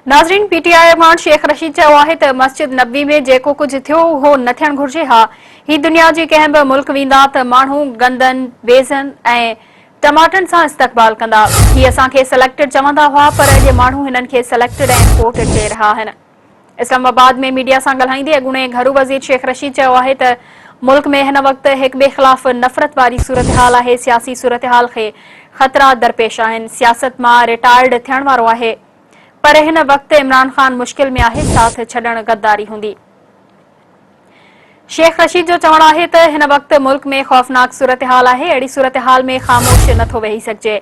ناظرين پي ٽي آء اڳواڻ شيخ رشيد چيو آهي ته مسجد نبوي ۾ جيڪو ڪجهه ٿيو اهو نه ٿيڻ گهرجي ها، هي دنيا جي ڪنهن به ملڪ ويندا ته ماڻهو گندن، بيضن ۽ ٽماٽن سان استقبال ڪندا. هي اسان کي سليڪٽڊ چوندا هئا پر اڄ ماڻهو هنن کي سليڪٽڊ ۽ امپورٽڊ چئي رهيا آهن. اسلام آباد ۾ ميڊيا سان ڳالهائيندي اڳوڻي گهرو وزير شيخ رشيد چيو آهي ته ملڪ ۾ هن وقت هڪ ٻئي خلاف نفرت واري صورتحال آهي، سياسي صورتحال کي خطرا درپيش آهن، سياست مان رٽائرڊ ٿيڻ وارو آهي پر هن وقت عمران خان مشڪل ۾ آهي، ساٿ ڇڏڻ غداري هوندي. شيخ رشيد جو چوڻ آهي ته هن وقت ملڪ ۾ خوفناڪ صورتحال آهي، اهڙي صورتحال ۾ خاموش نه ٿو ويهي سگهجي،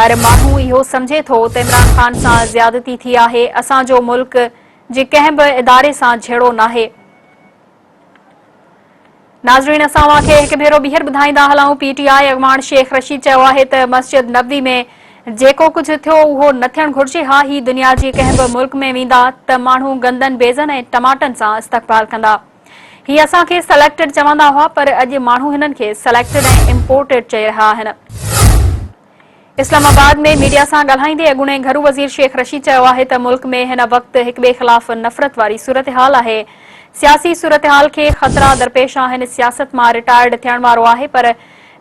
هر ماڻهو اهو سمجهي ٿو ته عمران خان سان زيادتي ٿي آهي، اسان جو ملڪ جي ڪنهن به اداري سان جهيڙو ناهي. ناظرين اسان اوهان کي هڪ ڀيرو ٻيهر ٻڌائيندا هلون پي ٽي آء اڳواڻ شيخ رشيد چيو آهي ته مسجد نبوي ۾ جيڪو ڪجهه ٿيو اهو نه ٿيڻ گهرجي ها، هي دنيا جي ڪنهن به ملڪ ۾ ويندا ته ماڻهو گندن بيضن ۽ ٽماٽن سان استقبال ڪندا. هي اسان کي سليڪٽڊ چوندا هئا پر اڄ ماڻهو هنن کي سليڪٽڊ ۽ امپورٽيڊ چئي رهيا آهن. اسلام آباد ۾ ميڊيا سان ڳالهائيندي اڳوڻي گهرو وزير شيخ رشيد چيو آهي ته ملڪ ۾ هن وقت هڪٻئي خلاف نفرت واري صورتحال آهي، سياسي صورتحال کي خطرا درپيش آهن، سياست مان رٽائرڊ ٿيڻ وارو آهي پر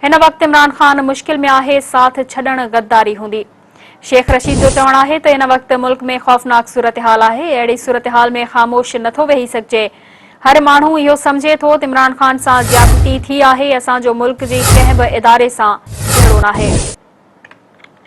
هن وقت عمران خان مشڪل ۾ آهي، ساٿ ڇڏڻ غداري هوندي. شيخ رشيد جو چوڻ آهي ته هن وقت ملڪ ۾ خوفناڪ صورتحال آهي، اهڙي صورتحال ۾ خاموش نٿو ويهي سگهجي، هر ماڻهو اهو سمجهي ٿو ته عمران خان سان زيادتي ٿي آهي، اسان جو ملڪ جي ڪنهن به اداري سان جهيڙو ناهي.